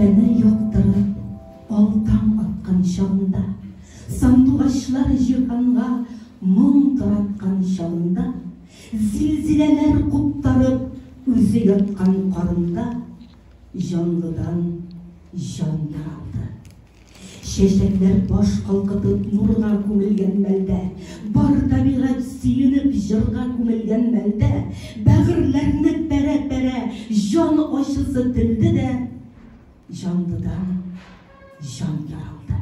Иртәне яктырып, ал таң аткан чагында, Сандугачлар җиһанга моң тараткан чагында, Зилзиләләр куптарып, үзе яткан карында, Җанлыдан җан яралды. Чәчәкләр баш калкытып нурга күмелгән мәлдә, Бар табигать сөенеп җырга күмелгән мәлдә, Бәгырьләрне пәрә-пәрә җан ачысы телде дә, Җанлыдан җан яралды.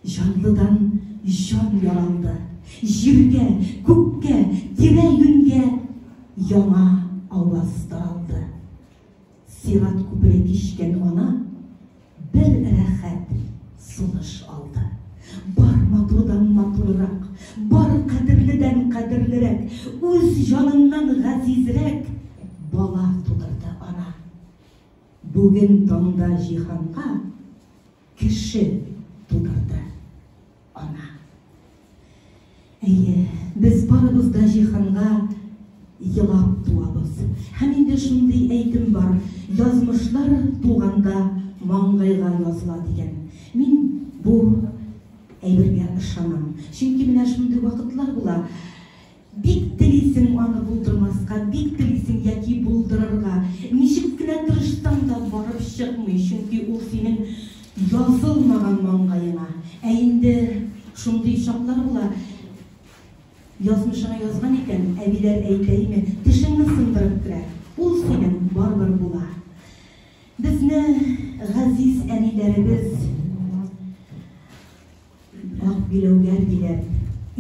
Җанлыдан җан яралды. Җиргә, күккә, тирә-юньгә яңа аваз таралды. Сират күпере кичкән ана бер рәхәт сулыш алды. Бар матурдан матуррак, бар кадерледән кадерлерәк, үз җаныннан газизрәк бала тудырды ана. Бүген таңда җиһанга кеше тудырды ана. Әйе, без барыбыз да җиһанга елап туабыз. Һәм инде шундый әйтем бар, язмышлар туганда маңгайга языла дигән. Мин бу әйбергә ышанам. Чөнки менә шундый вакытлар була, бик телисең аны булдырмаска, бик телисең яки булдырырга. Ничек кенә тырышсаң да барып чыкмый, чөнки ул синең язылмаган маңгаеңа. Ә инде шундый чаклар була, язмышыңа язган икән, әбиләр әйтә име, тешеңне сындырып керә. Ул синең барыбер була. Безне газиз әниләребез Ак биләүгә биләп,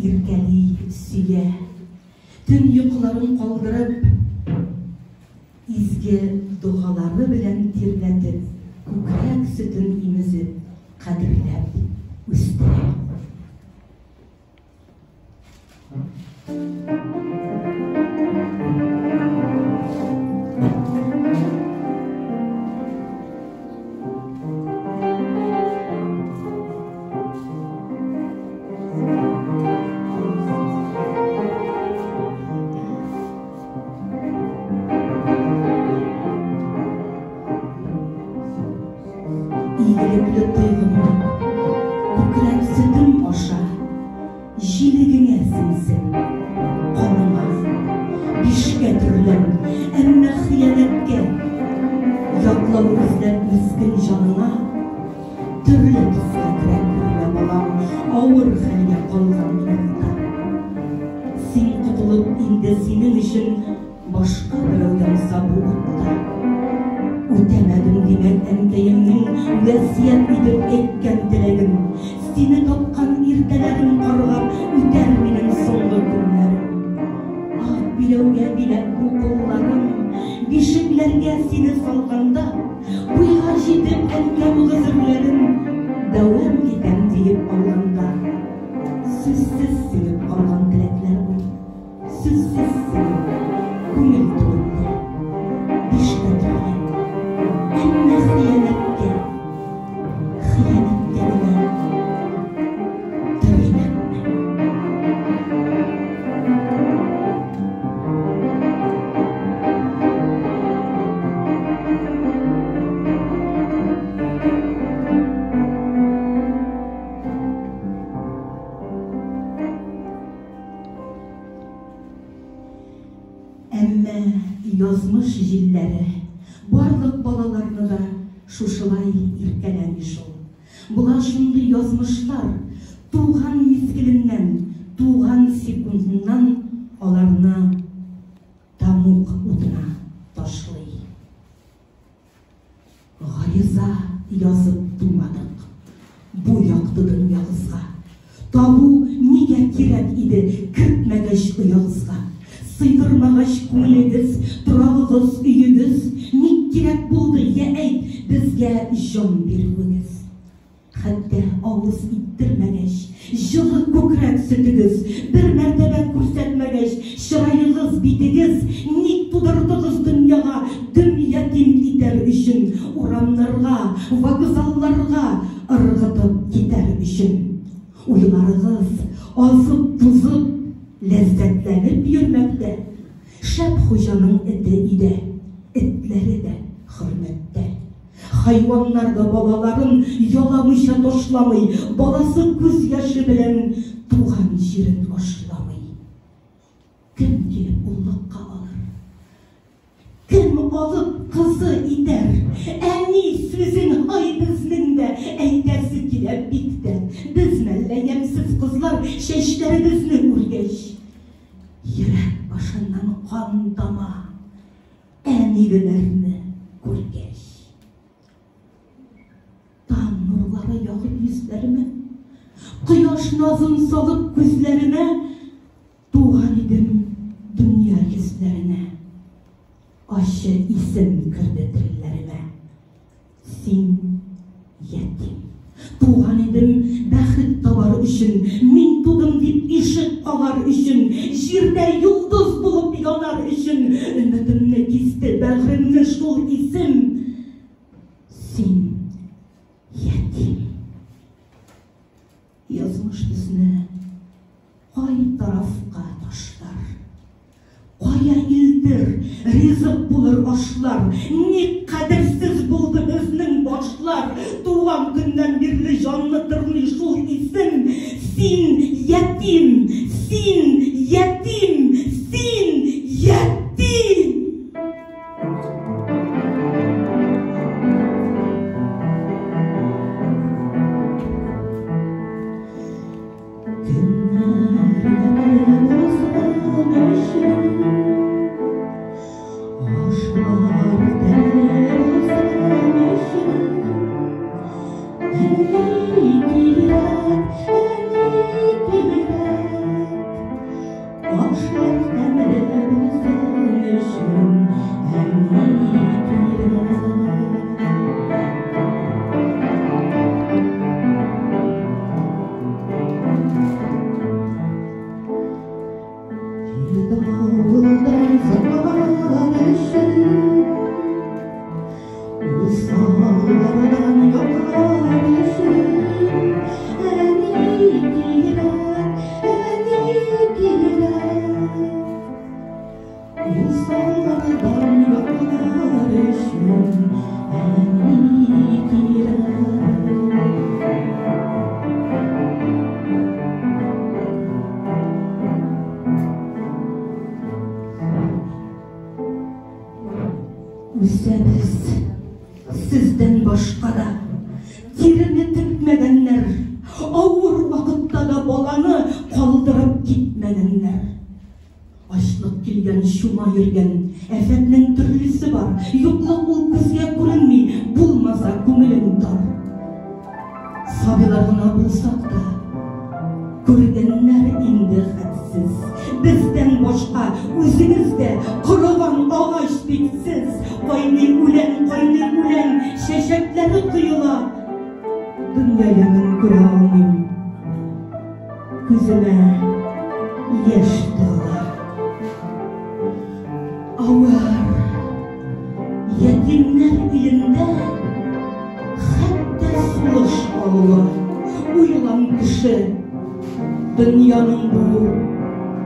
иркәли, сөя. Төн йокыларын калдырып, изге догалары белән тирләтеп, күкрәк сөтен имезеп, кадерләп үстерә. Игелекле тойгым, күкрәк сөтем аша, Җилегеңә сеңсен, каныңа. Бишкә төрлән, әмма хыянәткә, Яклау эзләп мескен җаныңа. Төрле төскә керә күрмә, балам, Авыр хәлгә калган минутта. Син котылып, инде синең өчен Башка берәү янса бу утта. Үтәмәдем, димәк, әнкәемнең Вәсыять итеп әйткән теләген. Сине тапкан иртәләрем каргап Үтәр минем соңгы көннәрем. Ак биләүгә биләп бу кулларым, Бишекләргә сине салганда, Буйга җитеп әнкәм гозерләрен Дәвам итәм диеп алганда, Сүзсез сеңеп калган теләкләр бу. Сүзсез сеңеп, күңел түрендә Бишкә төрле, әмма хыянәткә, Хыянәткә генә төренәмме? Әмма язмыш җилләре барлык балаларны да шушылай иркәләми шул. Була шундый язмышлар, туган мизгеленнән, туган секундыннан аларны тәмуг утына ташлый. Гариза язып тумадык бу якты дөньягызга. Табу нигә кирәк иде кертмәгәч оягызга? Сыйдырмагач күңелегез, торагыгыз, өегез, ник кирәк булды, йә әйт, безгә җан бирүегез? Хәтта авыз иттермәгәч, җылы күкрәк сөтегез, бер мәртәбә күрсәтмәгәч, чыраегыз, битегез, ник тудырдыгыз дөньяга дөм ятим итәр өчен, урамнарга, вокзалларга ыргытып китәр өчен? Уйларыгыз азып-тузып, ләззәтләнеп йөрмәктә, шәп хуҗаның эте өйдә, этләре дә хөрмәттә. Хайваннар да балаларын яламыйча ташламый, баласы күз яше белән туган җирен ашламый. Кем килеп уллыкка алыр? Кем алып кызы итәр? Әни сүзен һай безнең дә әйтәсе килә бик тә. Без мәллә ямьсез кызлар чәчләребезне үргәч, йөрәк башыннан кан тама әнилеләрне күргәч. Таң нурлары ягып йөзләремә, кояш назын салып күзләремә, туган идем дөнья йөзләренә. Ачы исем керде телләремә. Син ятим. Туган идем бәхет табар өчен, мин тудым дип ишек кагар өчен, җирдә йолдыз булып янар өчен, өметемне кисте бәгъремне шул исем. Син ятим. Язмыш безне кай тарафка ташлар? Кая илтер, ризык булыр ашлар? Ник кадерсез булды безнең башлар? Туган көннән бирле җанны тырный шул исем. Син ятим, син ятим, син ятим! Үсәбез сездән башка да, тирене текмәгәннәр, авыр вакытта да баланы калдырып китмәгәннәр. Ачлык килгән, чума йөргән, афәтнең төрлесе бар, юклык ул күзгә күренми, булмаса күңелең тар. Сабыйлар гына булсак та, күргәннәр инде хәтсез. Бездән башка үзегез дә корыган агач бит сез. Кайный үлән, кайный үлән, чәчәкләре коела. Дөнья ямен күрә алмыйм. Күземә яшь тыгыла. Авыр ятимнәр өендә хәтта сулыш алуы уйлан кеше дөньяның бу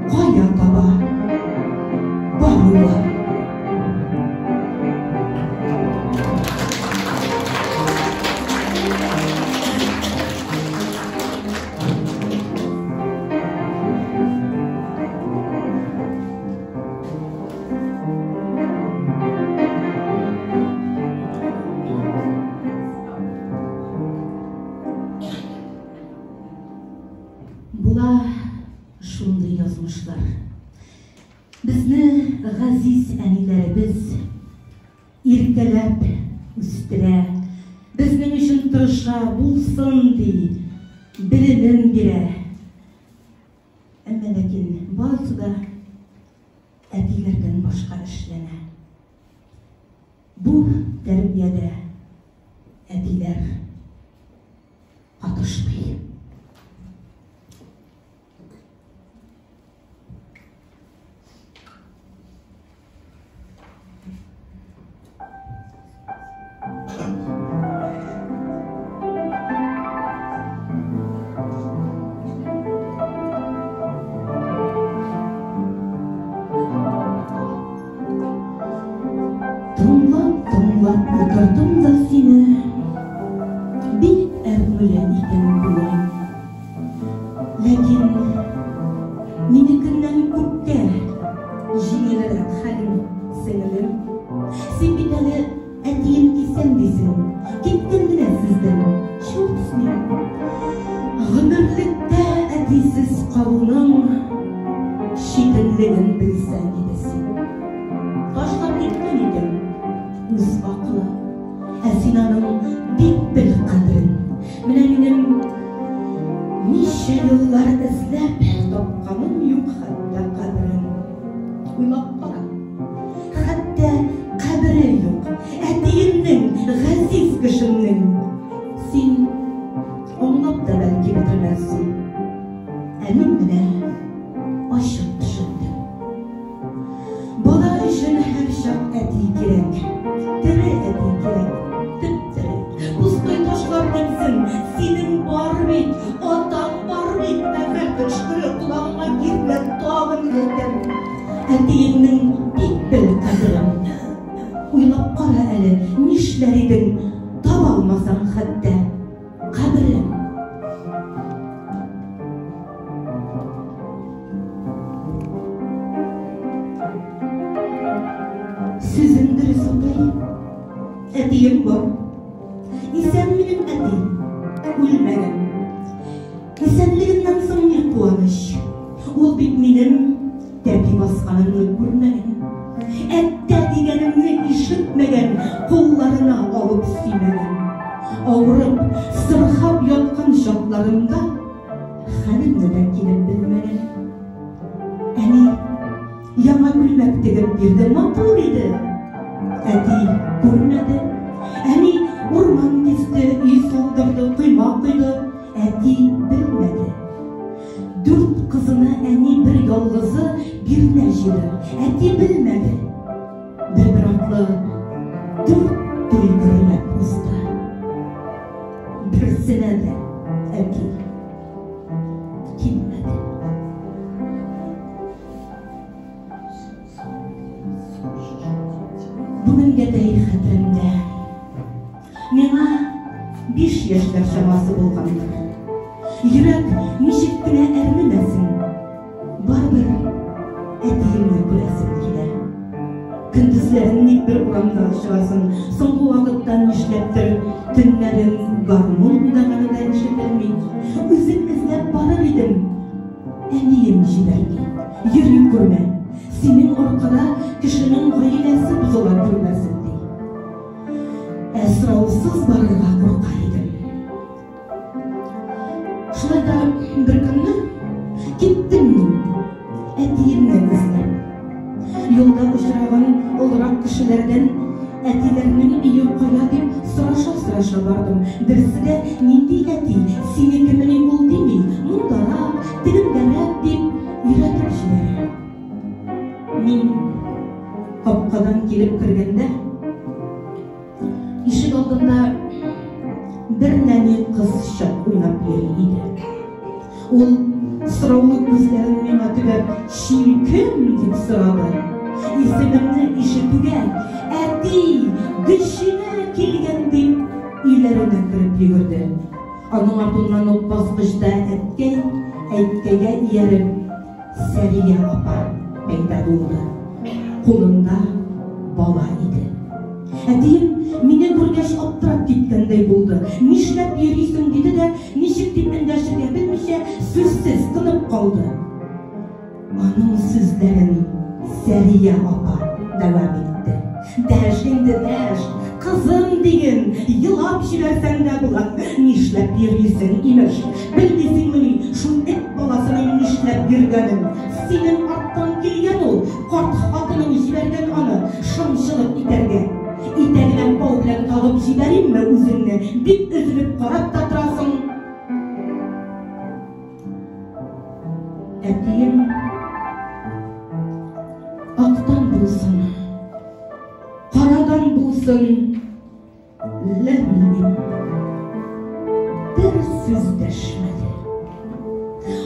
кая таба баруы. Була шундый язмышлар. Безне газиз әниләребез иркәләп үстерә, безнең өчен тырыша, булсын ди, белемен бирә. Әмма ләкин барысы да әтиләрдән башка эшләнә. Бу тәрбиядә әтиләр катышмый. Тыңлап, тыңлап утырдым да сине. күңеле икән күңелең. Ләкин минекеннән күпкә җиңелрәк хәлең, сеңелем. Син бит әле әтием исән дисең, киткән генә сездән, черт с ним. Гомерлеккә әтисез калуның читенлеген белсәң иде син. Ташлап киткән икән үз акылы. Ә син аның бик бел кадерен. Менә минем ничә еллар эзләп тапканым юк хәтта каберен. Уйлап кара. Хәтта кабере юк. Әтиемнең, газиз кешемнең. Син аңлап та бәлки бетермәссең. Ә мин менә ачык төшендем. Бала өчен һәрчак әти кирәк. Тере әти кирәк. Төп-тере. Пустой ташлап китсен. Синең бар бит, атаң бар бит. Бәхет төшкере колагыңа кирмә, тагын әйтәм. Әтиеңнең бик бел кадерен. Уйлап кара әле, нишләр идең, таба алмасаң хәтта каберен. Сүзең дөрес, апай. Әтием бар. Исән минем әти. Үлмәгән. Исәнлегеннән соң ни куаныч? Ул бит минем тәпи басканымны күрмәгән. Әттә дигәнемне ишетмәгән, кулларына алып сөймәгән. Авырып, сырхап яткан чакларымда хәлемне дә килеп белмәгән. Әни яңа күлмәк тегеп бирде, матур иде. Әти күрмәде. Әни урман кисте, өй салдырды, койма койды. Әти белмәде. Дүрт кызына әни бер ялгызы бирнә җыйды. Әти белмәде. Бер-бер артлы дүрт туй гөрләп узды. Берсенә дә әти килмәде. Бүгенгәдәй хәтеремдә. Миңа 5 яшьләр чамасы булгандыр. Йөрәк ничек кенә әрнемәсен, барыбер әтиемне күрәсем килә. Көндезләрен ник бер урамда очрасын, соңгы вакытта нишләптер төннәрен гармун уйнаганы да ишетелми. Үзем эзләп барыр идем, әнием җибәрми. Йөри күрмә, синең аркада кешенең гаиләсе бозыла күрмәсен, ди. Ә сораусыз барырга курка идем. Шулай да бер көнне киттем мин әтиемне эзләп. Юлда очраган олырак кешеләрдән әтиләрнең өе кая дип сораша-сораша бардым. Берсе дә нинди әти, синекемени ул дими, мондарак, тегендәрәк дип өйрәтеп җибәрә. Мин капкадан килеп кергәндә, ишек алдында бер нәни кызчык уйнап йөри иде. Ул сораулы күзләрен миңа төбәп, "Син кем?" дип сорады. Исемемне ишетүгә, әти, Гөлчинә килгән дип, өйләренә кереп йөгерде. Аның артыннан ук баскычта әткәй, әткәйгә ияреп, Сәрия апа пәйда булды. Кулында бала иде. Әтием мине күргәч аптырап киткәндәй булды. Нишләп йөрисең диде дә, ничек дип эндәшергә белмичә, сүзсез тынып калды. Аның сүзләрен Сәрия апа дәвам итте. Дәш инде, дәш, кызым диген, елап җибәрсәң дә була. Нишләп йөрисең, имеш? Белмисеңмени шул эт баласының нишләп йөргәнен? Синең арттан килгән ул, карт хатының җибәргән аны шымчылык итәргә. Итәгенә бау белән тагып җибәримме үзеңне? Бик өзелеп карап та торасың. Әтием актан булсын, карадан булсын, ләм-мим бер сүз дәшмәде.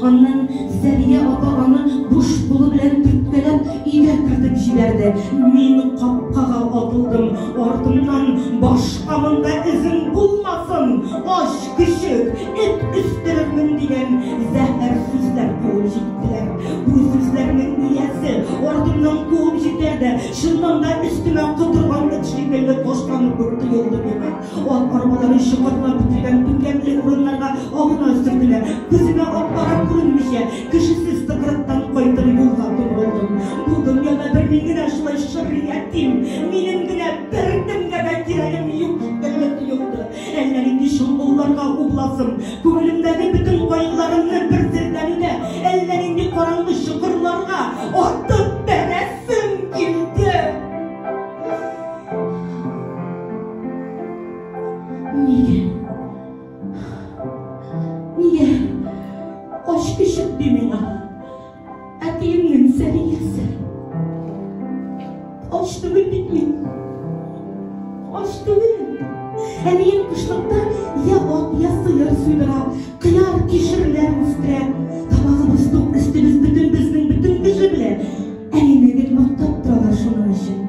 Аннан Сәрия апа аны буш кулы белән төрткәләп өйгә кертеп җибәрде. Мин капкага атылдым. Артымнан башка монда эзең булмасын, ач көчек, эт үстерермен дигән зәһәр сүзләр куып җиттеләр. Бу сүзләрнең иясе артымнан куып җитәр дә, чыннан да өстемә котырган эт шикелле ташланыр күк тоелды миңа. Ат арбалары чокырлап бетелгән түмгәкле урыннарга абына-сөртенә, күземә ак-кара күренмичә, кешесез тыкрыктан кайтыр юлга томырылдым. Бу дөньяда бер мин генә шулай шыр ятим, минем генә беркемгә дә кирәгем юк шикелле тоелды. Әллә нинди чоңгылларга убыласым, күңелемдәге бөтен кайгыларымны бер селтәнүдә әллә нинди караңгы чокырларга атып бәрәсем килде. Нигә? Нигә? Ач көчек ди миңа. Әтиемнең Сәриясе. Ач түгел бит мин. Ач түгел. Әнием кышлыкта я ат, я сыер суйдыра, кыяр, кишерләр үстерә. Тамагыбыз тук, өстебез бөтен, безнең бөтен кеше белә. Әнине гел мактап торалар шуның өчен.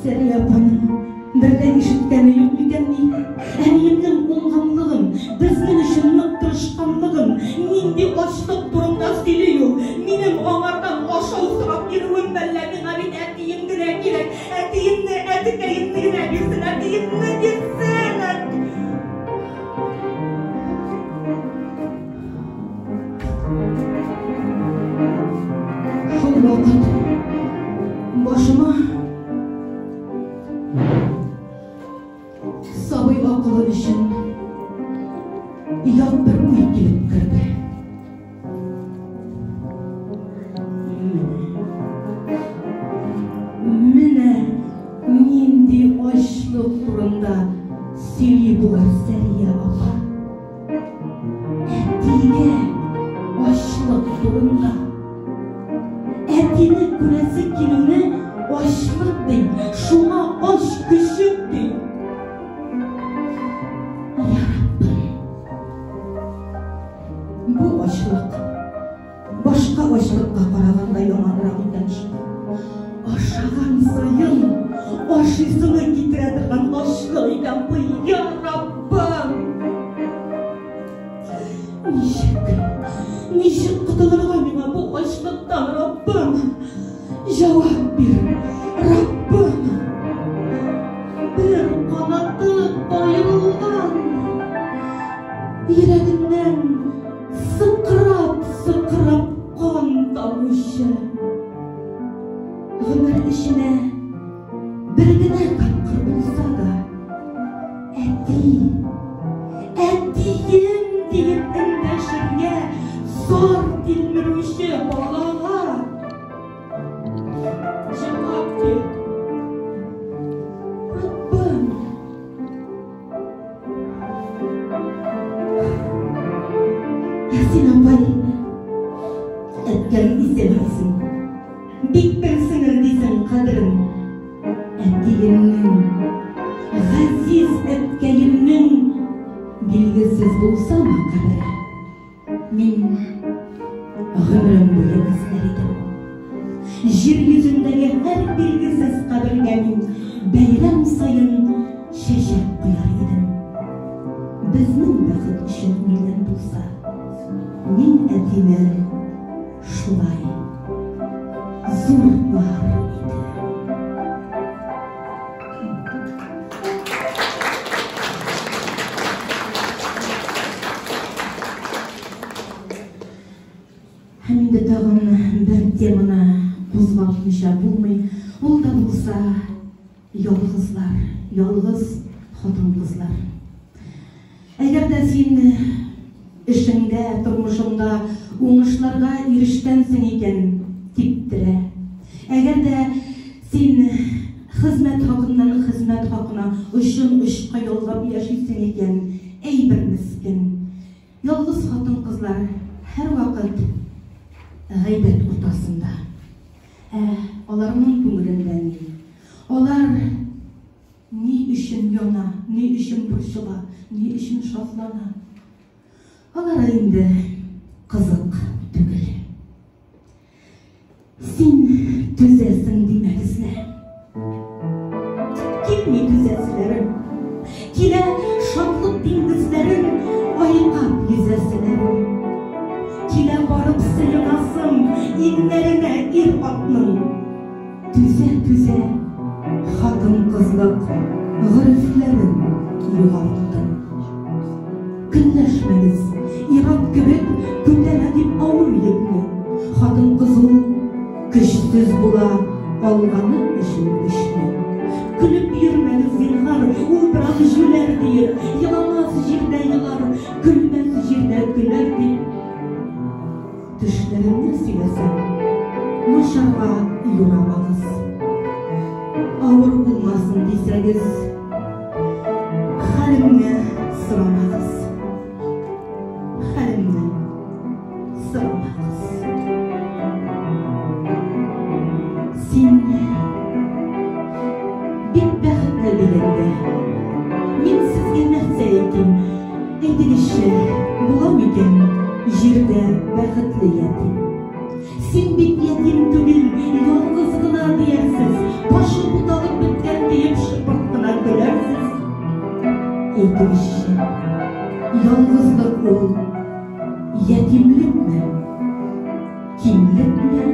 Сәрия апаның бер дә ишеткәне юк микәнни? Әниемнең уңганлыгын, безнең өчен нык тырышканлыгын, нинди ачлык турында сөйли ул? Минем аңардан ашау сорап йөрүем мәллә? Миңа бит әтием генә кирәк. Әтиемне, әтекәемне генә бирсен, әтиемне бирсен! Шул вакыт башыма сабый акылы өчен ят бер уй килеп керде. Менә нинди ачлык турында сөйли болар Сәрия апа. Әтигә ачлык турында. Әтине күрәсе килүне ачлык ди, шуңа ач көчек ди. Я Раббым, бу ачлык башка ачлыкка караганда яманрак икән шул. Ашаган саен ашыйсыңны китерә торган ачлык икән бу, я Раббым! Ничек, ничек котылырга миңа бу ачлыктан, Раббым? Җавап бир, Раббым! Бер канаты аерылган, йөрәгеннән сыкрап-сыкрап кан тамучы гомер эченә бер генә тапкыр булса да, әти, әтием диеп эндәшергә зар тилмерүче балага җавап бир, Раббым. Ә син, апай, әткәң исән дисең. Бик белсең дисең кадерен. Әтиемнең, газиз әткәемнең билгесез булсамы кабере? Мин гомерем буе эзләр идем. Җир йөзендәге һәр билгесез кабергә мин бәйрәм саен чәчәк куяр идем. Безнең бәхет өчен үлгән булса, мин әтине шулай зурлар идем. Һәм инде тагын бер теманы кузгатмыйча булмый. Ул да булса ялгызлар, ялгыз хатын-кызлар. Әгәр дә син эшеңдә, тормышыңда уңышларга ирешкәнсең икән, типтерә. Әгәр дә син хезмәт хакыннан хезмәт хакына очын очка ялгап яшисең икән, әй бер мескен. Ялгыз хатын-кызлар һәрвакыт гайбәт уртасында. Ә аларның күңелендә ни? Алар ни өчен яна, ни өчен борчыла, ни өчен шатлана? Алары инде кызык түгел. Син түзәсең димәгез лә. Килми түзәселәрем. Килә шатлык диңгезләрен айкап йөзәселәрем. Килә барып сыенасым иңнәренә ир-атның. Түзә-түзә хатын-кызлык горефләрен югалттым. Көнләшмәгез, ир-ат кебек күтәрә дип авыр йөкне. Хатын-кыз ул көчсез була алганы өчен үчне. Көлеп йөрмәгез, зинһар, ул бераз җүләр диеп, еламас җирдә елар, көлмәс җирдә көләр дип. Төшләремне сөйләсәм, начарга юрамагыз. Авыр булмасын дисәгез, хәлемне сорамагыз. Хәлемне сорамагыз. Син бик бәхетле дигәндә, мин сезгә нәрсә әйтим? Әйтегезче, була микән җирдә бәхетле ятим? Син бит ятим түгел, ялгыз гына диярсез, башы буталып беткән диеп шыпырт кына көләрсез. Әйтегезче, ялгызлык ул ятимлекме, кимлекме?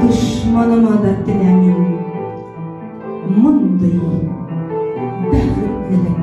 Дошманыма да теләмим мондый бәхетлелекне.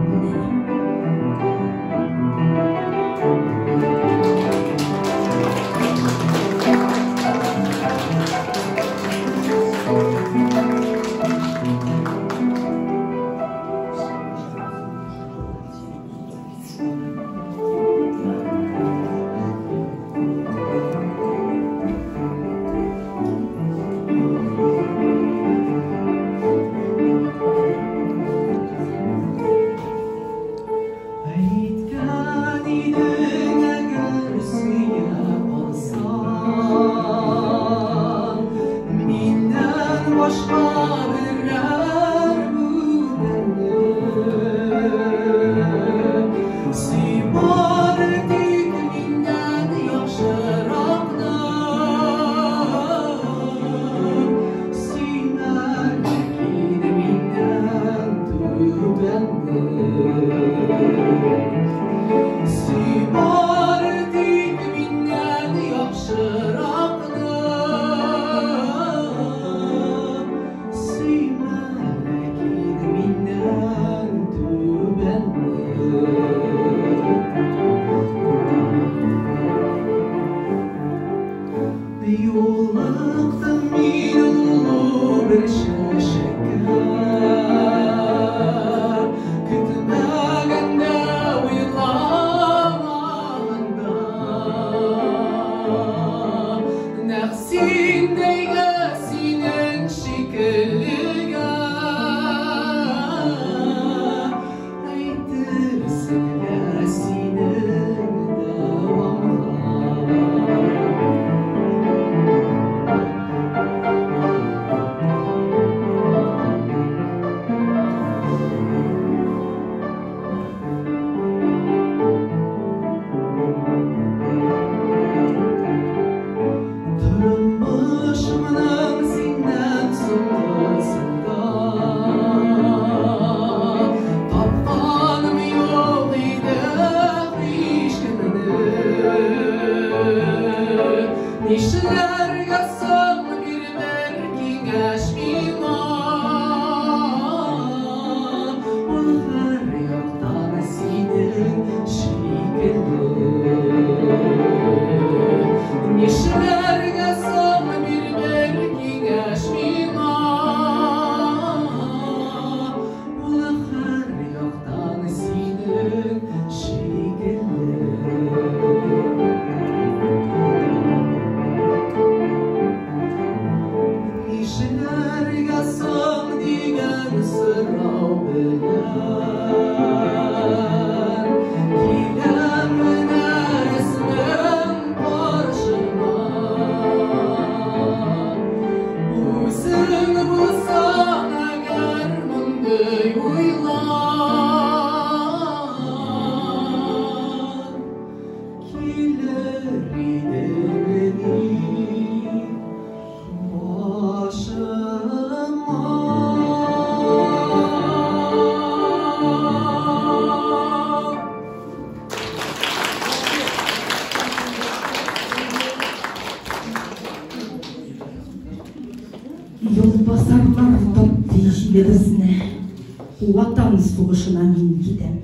Ватан сугышына мин китәм.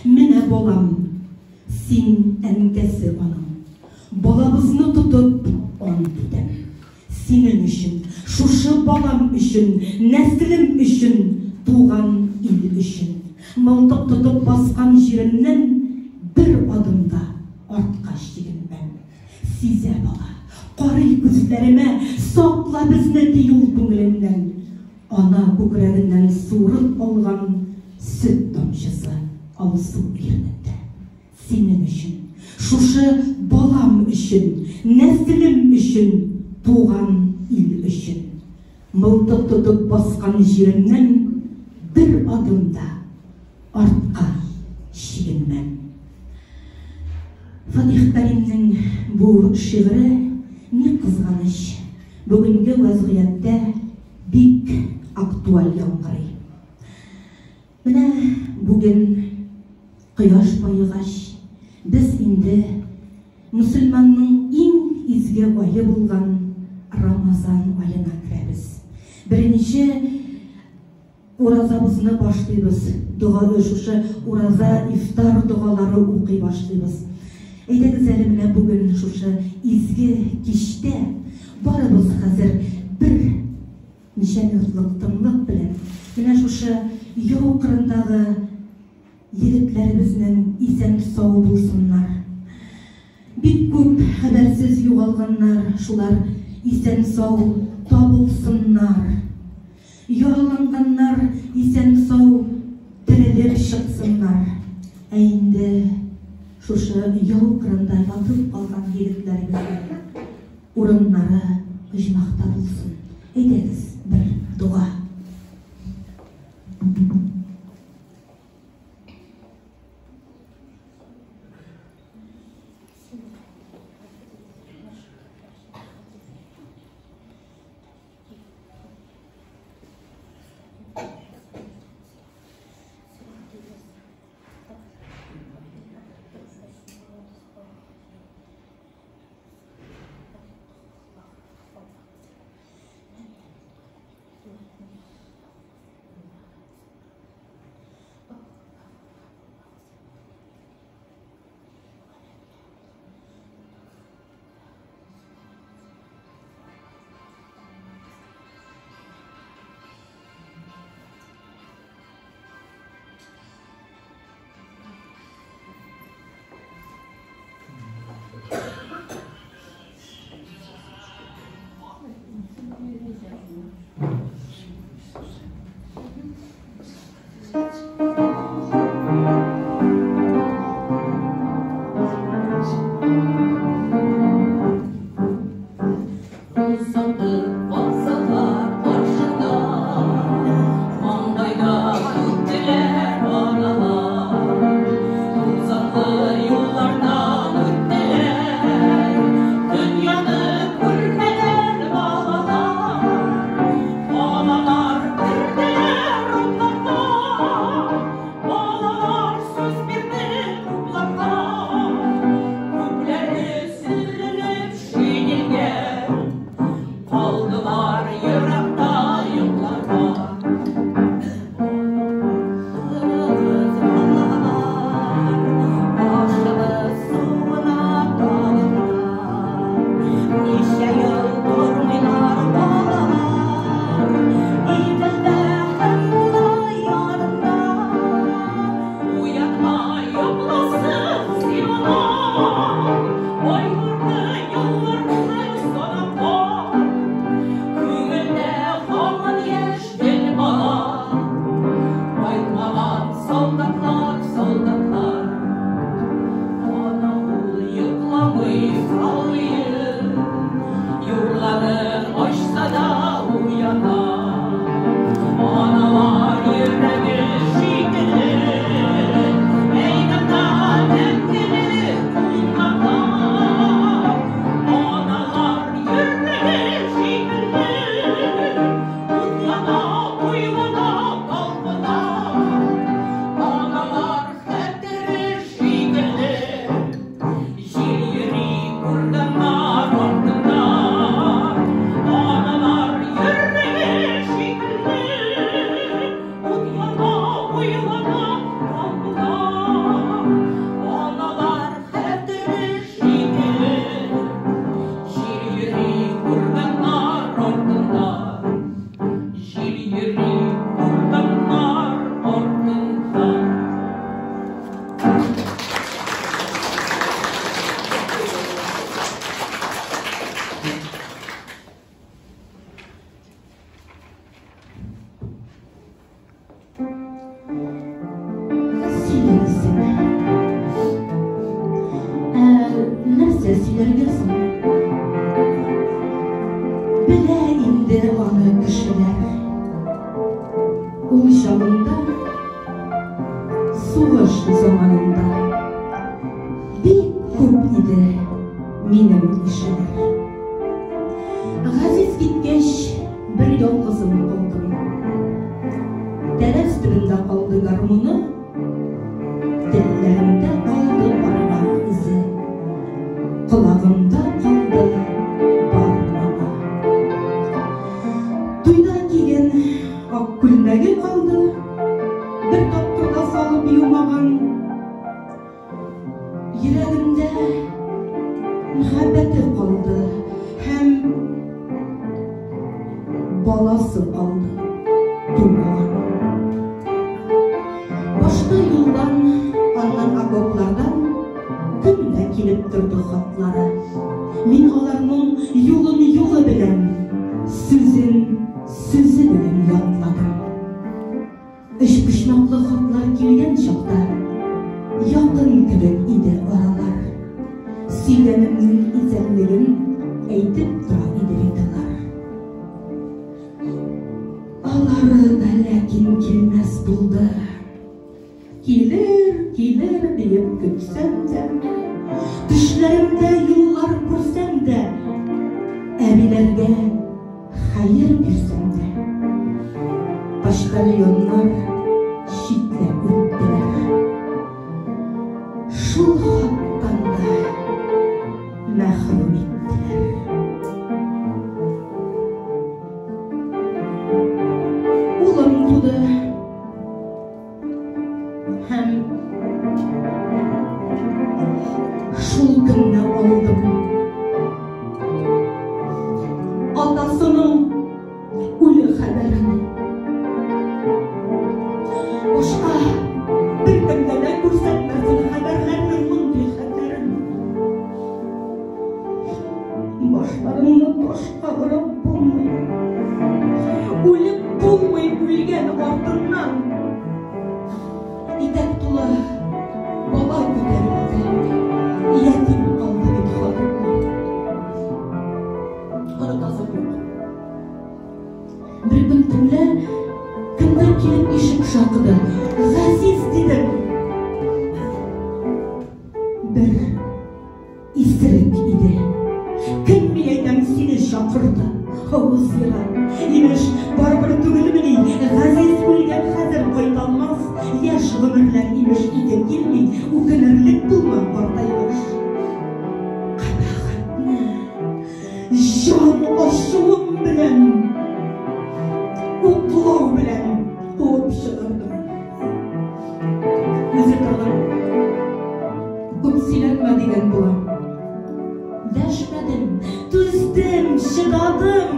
Менә балам, син әнкәсе аның. Балабызны тотып ант итәм. Синең өчен, шушы балам өчен, нәселем өчен, туган ил өчен. Мылтык тотып баскан җиремнән бер адым да артка чигенмәм. Сизә бала, карый күзләремә, сакла безне, ди ул күңеленнән. Ана күкрәгеннән суырып алган сөт тамчысы алсу иренендә. Синең өчен, шушы балам өчен, нәселем өчен, туган ил өчен. Мылтык тотып баскан җиремнән бер адым да артка чигенмәм. Фатих Кәримнең бу шигыре, ни кызганыч, бүгенге вәзгыятьтә бик актуаль яңгырый. Менә бүген кояш баегач, без инде мөселманның иң изге ае булган Рамазан аена керәбез. Беренче уразабызны башлыйбыз. Дога шушы ураза, ифтар догалары укый башлыйбыз. Әйдәгез әле менә бүген шушы изге кичтә барыбыз хәзер бер ничә минутлык тынлык белән менә шушы яу кырындагы егетләребезнең исән-сау булсыннар. Бик күп хәбәрсез югалганнар, шулар исән-сау табылсыннар. Яраланганнар исән-сау терелеп чыксыннар. Ә инде шушы яу кырында ятып калган егетләребезнең урыннары оҗмахта булсын. Әйдәгез, бер дога. Аналар йөрәге шикелле, мәйданда. сөйләргә соң? Белә инде аны кешеләр. Ул чагында, сугыш заманында, бик күп иде минем ишеләр. Газиз киткәч, бер ялгызым калдым. Тәрәз төбендә калды гармуны, Телләремдә калды бармак изе, Колагымда калды бар моңы. Туйда кигән ак күлмәге калды, Бер тапкыр да салып юмаган. Йөрәгемдә мәхәббәте калды һәм баласы калды тумаган. Башта юлдан, аннан окоплардан көн дә килеп торды хатлары. Мин аларның юлын юлы белән, сүзен сүзе белән ятладым. Өчпочмаклы хатлар килгән чакта, якын кебек иде аралар. Сөйгәнемнең исәнлеген әйтеп тора иде бит алар. Алары да ләкин килмәс булды. Килер, килер диеп көтсәм дә, төшләремдә юллар күрсәм дә, әбиләргә хәер бирсәм дә, почтальоннар читләп үттеләр. Шул хаттан да мәхрүм иттеләр. Улым туды. Һәм шул көнне алдым. Атасының үле хәбәрен. Башка беркемгә дә күрсәтмәсен хәбәрләрнең мондый хәтерен. Башларыңны ташка орып булмый. Үлеп булмый үлгән артыннан. Итәк тулы бала күтәрелде. Ятим калды бит хатыным. Онытасым юк. Бер көн төнлә кемдер килеп ишек шакыды. Газиз дидем. Бер исерек иде. Кем, мин әйтәм, сине чакырды? Авыз ера. Имеш, барыбер түгелмени, Газиз үлгән, хәзер кайталмас. Яшь гомерләр, имеш, ике килми, үкенерлек булма картайгач. Кабахәтне җан ачуым белән, уклау белән куып чыгардым. Үзе тагын күп сөйләнмә дигән була. Дәшмәдем, түздем, чыдадым.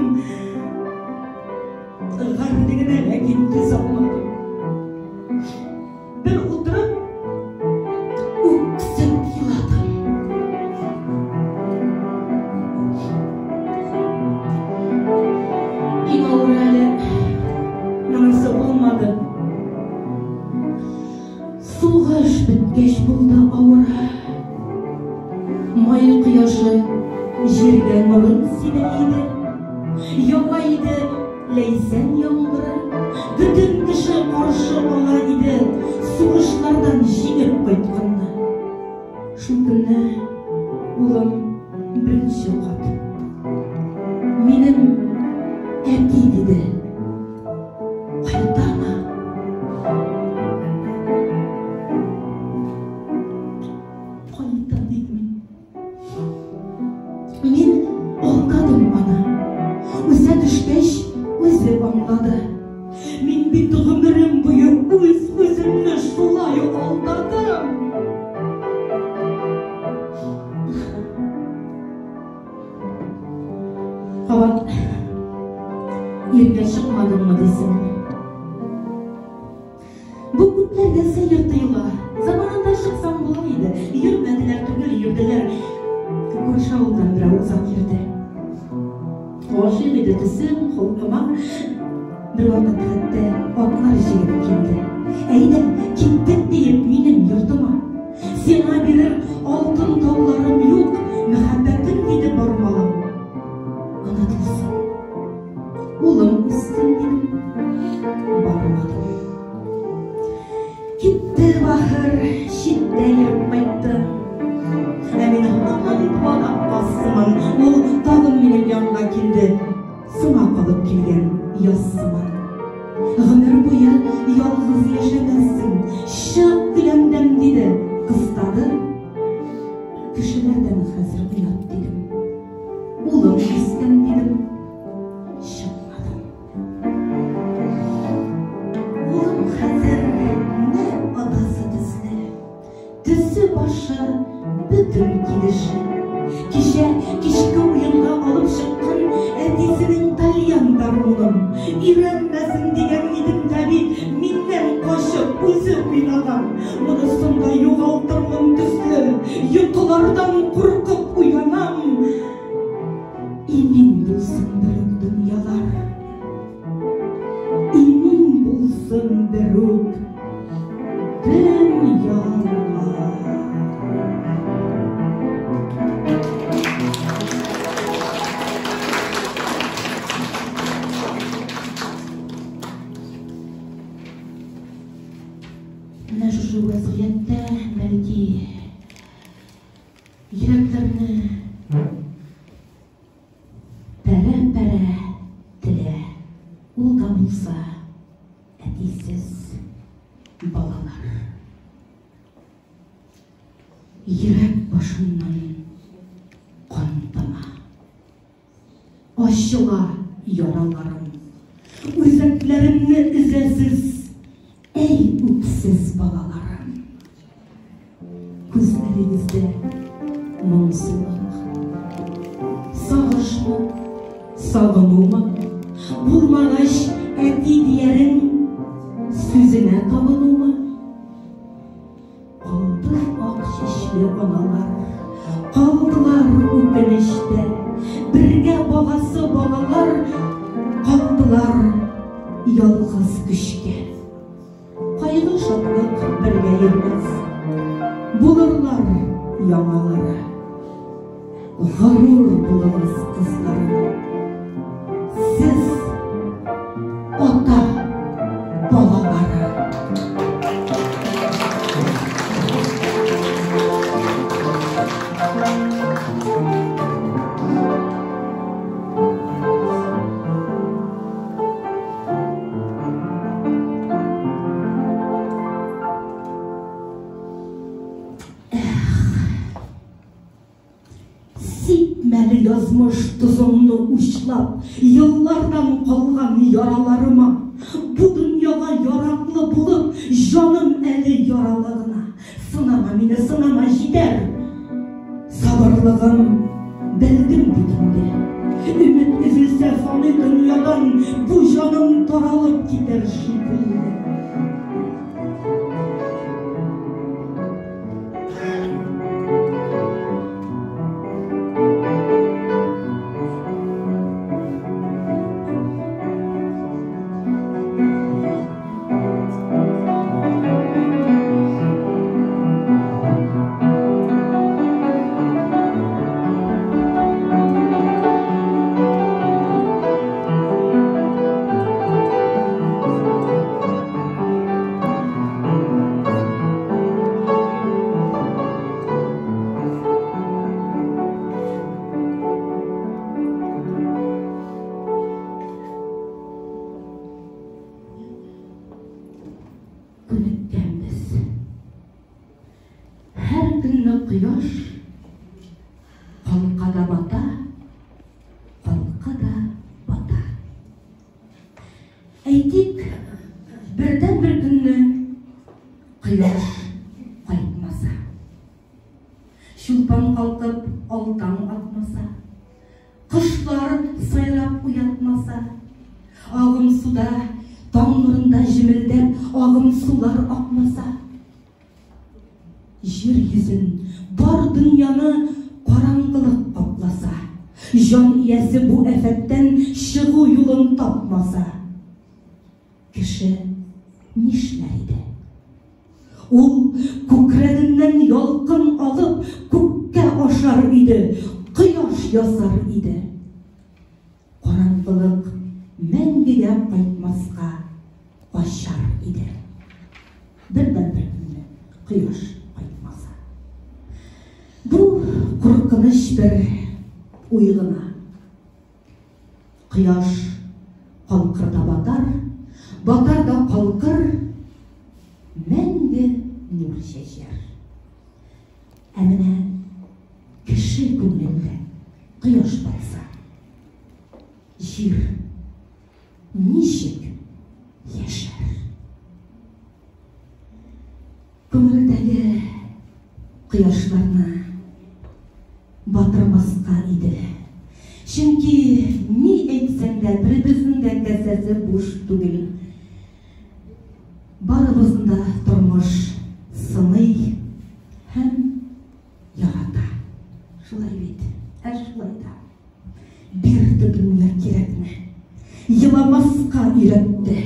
Гарьлегенә ләкин түзә алмадым. Бер утырып, үксеп еладым. Иң авыр әле монысы булмады. Сугыш беткәч булды авыры. Май кояшы җиргә нурын сибә иде. Ява иде ләйсән яңгыры. Бөтен кеше каршы ала иде сугышлардан җиңеп кайтканны. Шул көнне улым беренче кат минем әти диде. Кайтамы? Кайта дидем. Мин алдадым аны. Үсә төшкәч, үзе аңлады. Мин бит гомерем буе үз-үземне шулай алдадым. Кабат иргә чыкмадыңмы дисең. Бу күпләргә сәер тоела. Заманында чыксаң була иде. Йөрмәделәр түгел, йөрделәр. Күрше авылдан берәү озак йөрде. Гашыйк иде төсем, холкыма. Бервакыт хәтта атлар җигеп килде. Әйдә, киттек диеп минем йортыма. Сиңа бирер алтын тауларым юк, мәхәббәт Читтә йөреп кайтты. Ә мин һаман туалак каз сыман. Ул тагын минем янга килде. Сыңа калып килгән яз сыман. Гомер буе ялгыз яшәмәссең. Чык, Гөләндәм, диде. Кыстады. Кешеләрдән хәзер оят, дидем. Улым үскән, дидем. Чыкмадым. Улым хәзер нәкъ атасы төсле. Төсе башы бөтен килеше. Кичә кичке уенга алып чыккан әтисенең тальян гармунын. Өйрәнмәсен дигән идем дә бит, миннән качып үзе уйнаган. Монысын да югалтырмын төсле. Йокылардан куркып уянам. Имин булсын берүк дөньялар. Имин булсын берүк дөньялар. Менә шушы вәзгыятьтә, бәлки, йөрәкләрне Пәрә-пәрә телә, ул да булса әтисез балалар. Йөрәк башыннан кан тама. Ачыла яраларым. Үзәкләремне өзәсез, әй үксез балаларым. Күзләрегездә моңсулык. Сагышмы, сагынумы? Булмагач әти диярең, сүзенә табынумы? Калды ак чәчле аналар, калдылар үкенечтә. Бергә багасы балалар калдылар ялгыз көчкә. Кайгы-шатлык бергә йөрмәс, Булырлар яңалары. Горур булыгыз, кызларым. Сез ата балалары. Сипмәле язмыш тозыңны учлап, Еллардан калган яраларыма. Бу дөньяга яраклы булып, Җаным әле яралы гына. Сынама мине, сынама, җитәр. Сабырлыгым белдем бит инде. Өмет өзелсә фани дөньядан, бу җаным таралып китәр шикелле. Күнеккәнбез. Һәр көнне кояш калка да бата, калка да бата. Әйтик, бердән-бер көнне кояш кайтмаса. Чулпан калкып, алтаң атмаса, Кошлар сайрап уятмаса, Агым суда, таң нурында җемелдәп, Агым сулар акмаса, Җир йөзен, бар дөньяны караңгылык капласа, Җан иясе бу афәттән чыгу юлын тапмаса, Кеше нишләр иде? Ул күкрәгеннән ялкын алып, күккә ашар иде, кояш ясар иде. Караңгылык мәңгегә кайтмаска качар иде. Бердәнбер көнне кояш кайтмаса. куркыныч бер уй гына. Кояш калкыр да батар, батар да калкыр, мәңге нур чәчәр. Ә менә кеше күңелендә кояш батса, җир ничек яшәр? Күңелдәге кояшларны батырмаска иде. Чөнки ни әйтсәң дә, беребезнең дә кәсәсе буш түгел. Барыбызны да тормыш сыный һәм ярата. Шулай бит, ә шулай да. Бирде дөнья кирәкне, еламаска өйрәтте.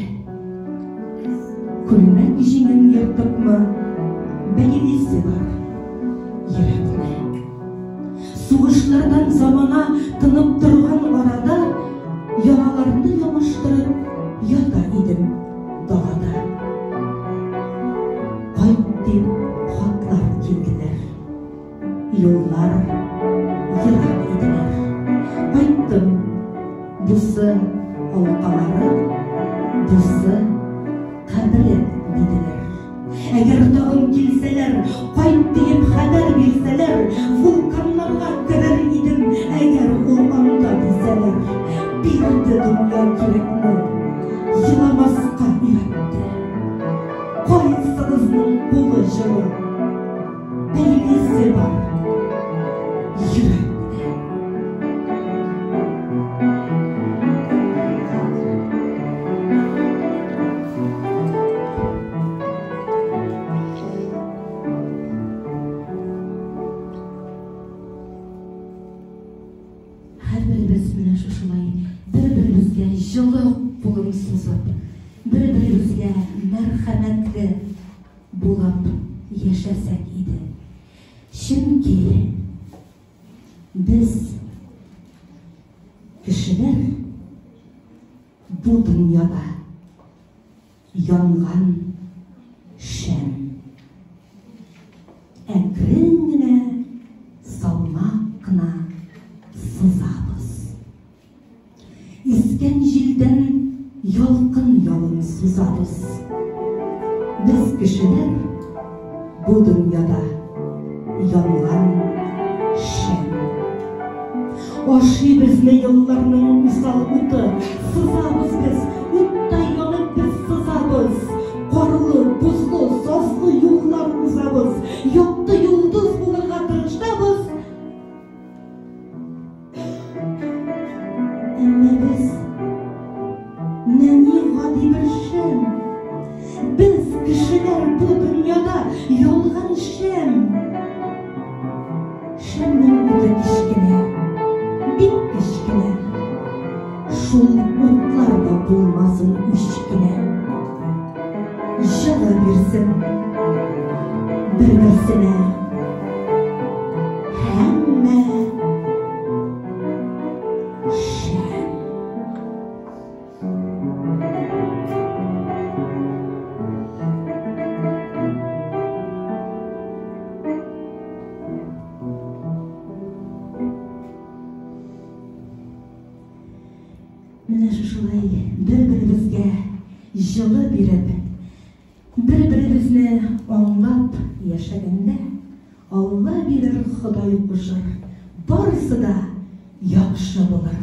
Күлмәк җиңен ертыпмы, бәйлисе бар йөрәкне. Сугышлардан замана тынып торган арада, яраларны ямаштырып ята идем далада. Кайт дип хатлар килделәр. Юллар ерак иделәр. Кайттым. Бусы алкалары, бусы кабере, диделәр. Әгәр тагын килсәләр, кайт диеп хәбәр бирсәләр, вулканнарга керер идем, әгәр ул анда дисәләр. Бирде дөнья кирәкне, еламаска өйрәтте. Кайсыгызның кулы җылы? Бәйлисе бар йөрәкне. Һәрберебез менә шушылай бер-беребезгә җылы кулын сузып, бер-беребезгә мәрхәмәтле булып яшәсәк иде. Чөнки без кешеләр бу дөньяда янган шәм. Әкрен генә, салмак кына сызабыз. Искән җилдән ялкын ялын сузабыз. Без кешеләр бу дөньяда янган шәм. Ашый безне елларның усал уты, сызабыз без, уттай янып без сызабыз. Карлы, бозлы, сазлы юллар узабыз, якты йолдыз булырга тырышабыз. Әмма без нәни гади бер шәм. Без кешеләр бу дөньяда ялган шәм. Шәмнең уты кечкенә, бик кечкенә. Шул утлар да булмасын үч кенә. Җылы бирсен бер-берсенә. Һәммә шәм. Менә шушылай бер-беребезгә җылы биреп, бер-беребезне аңлап яшәгәндә, Алла бирер, Ходай кушыр, барысы да яхшы булыр.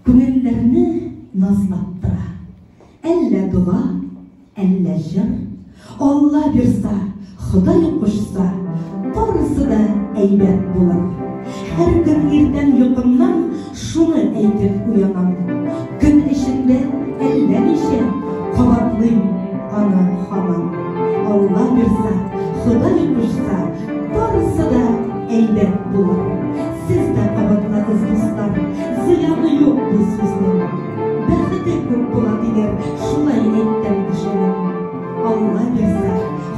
Күңелләрне назлап тора. Әллә дога, әллә җыр. Алла бирса, Ходай кушса, барысы да әйбәт булыр. Һәр көн иртән йокымнан шуны әйтеп уянам. Көн эчендә әллә ничә кабатлыйм аны һаман. Алла бирса, Ходай кушса, барысы да әйбәт булыр. Сез дә кабатлагыз, дуслар, зыяны юк бу сүзнең. Бәхете күп була диләр, шулай әйткән кешенең. Алла бирса,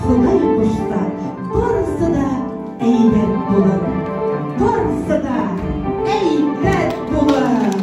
Ходай кушса, барысы да әйбәт булыр. Барысы да әйбәт булыр.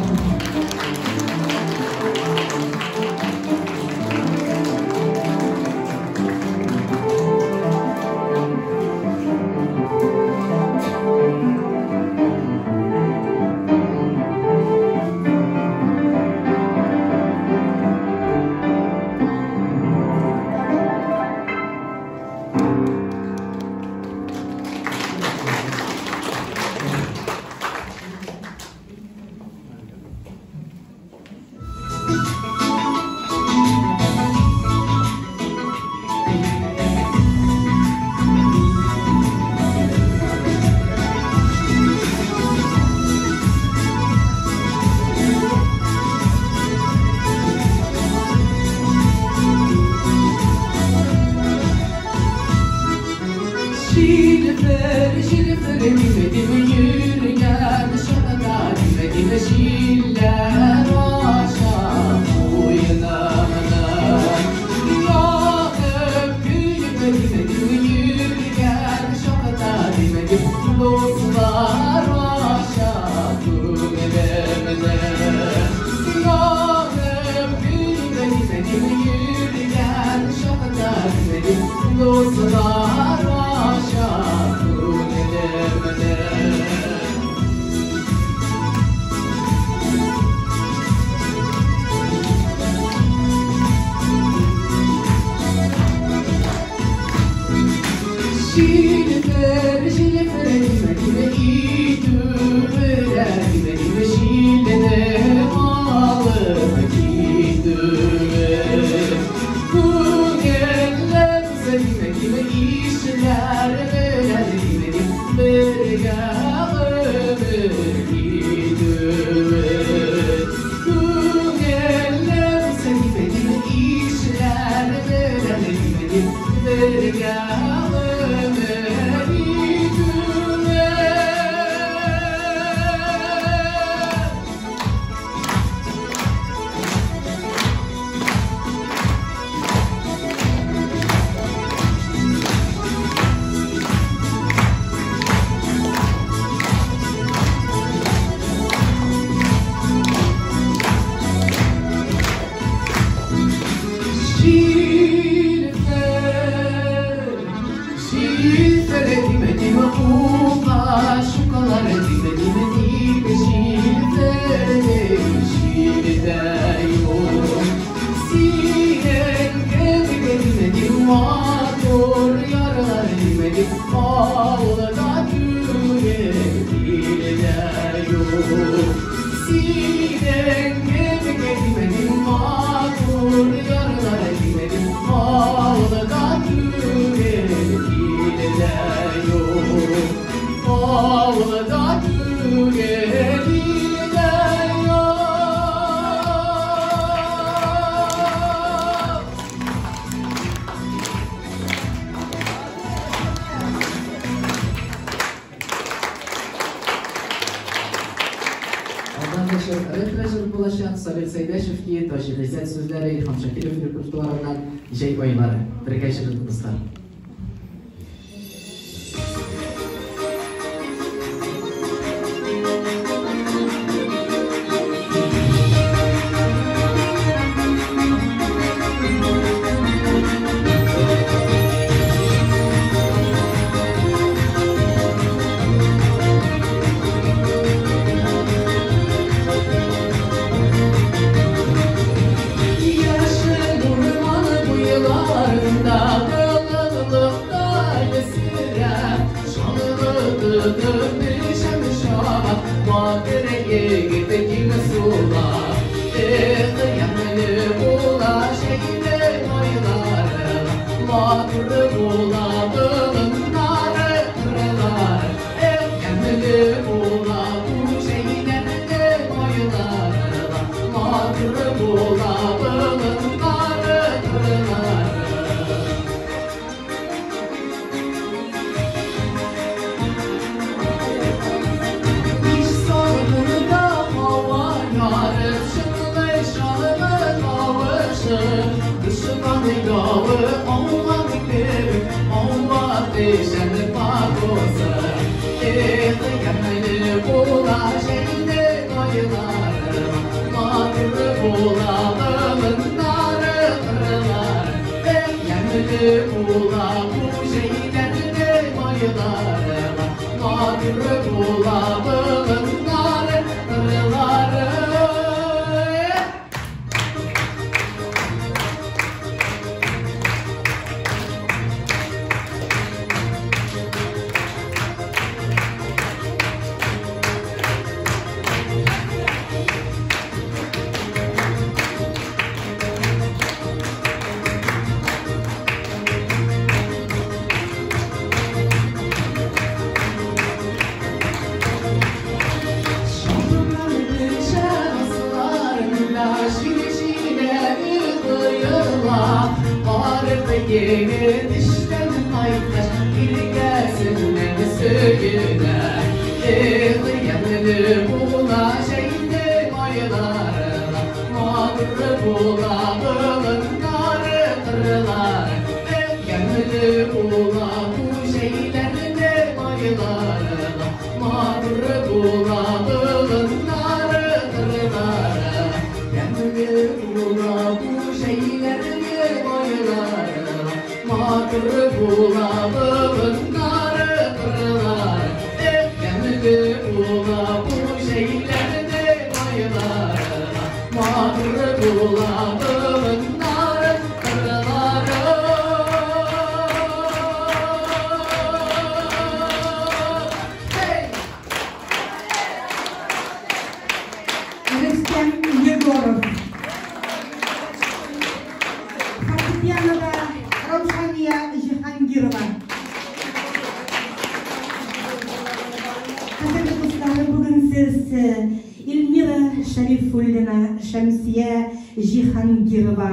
Şilfer, şilfer, dime yürgen şakada, dime şiller aşa uyanamına. Yanıp gülüp dime yürgen şakada, dime dostlar aşa gülemine. Yanıp gülüp dime yürgen şakada, dime dostlar aşa gülemine. Şilfer, şilfer, dime idüre, dime şilene alıp gidüre. Kugelle dime işler veren, dime berge ömür gidüre. Kugelle dime işler veren, dime berge. Салих Сәйдәшев ки Таҗи Гыйззәт сүзләре, Илһам Шакиров репертуарыннан Җәй айлары. Бергә җырлык, дуслар. Сөенә. Эх, ямьле була җәйнең айлары, матур була болыннары, кырлары. Эх, ямьле була бу җәйләрнең айлары, матур була болыннары, кырлары. Ямьле була бу җәйләрнең айлары, матур була болыннары, кырлары. Эх, ямьле була бу җәйләрнең айлары, матур була болыннары, кырлары. Hey! Рөстәм Егоров. Фортепианода Раушания Җиһангирова. Хәзерге дуслары, бүген сез Эльмира Шәрифуллина, Шәмсия Җиһангирова,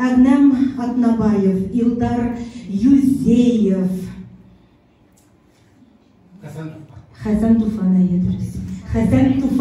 Әгнәм Атнабаев, Илдар Юзеев, Хәсән Туфан. Хәсән Туфан, әйе, дөрес. Хәсән Туфан.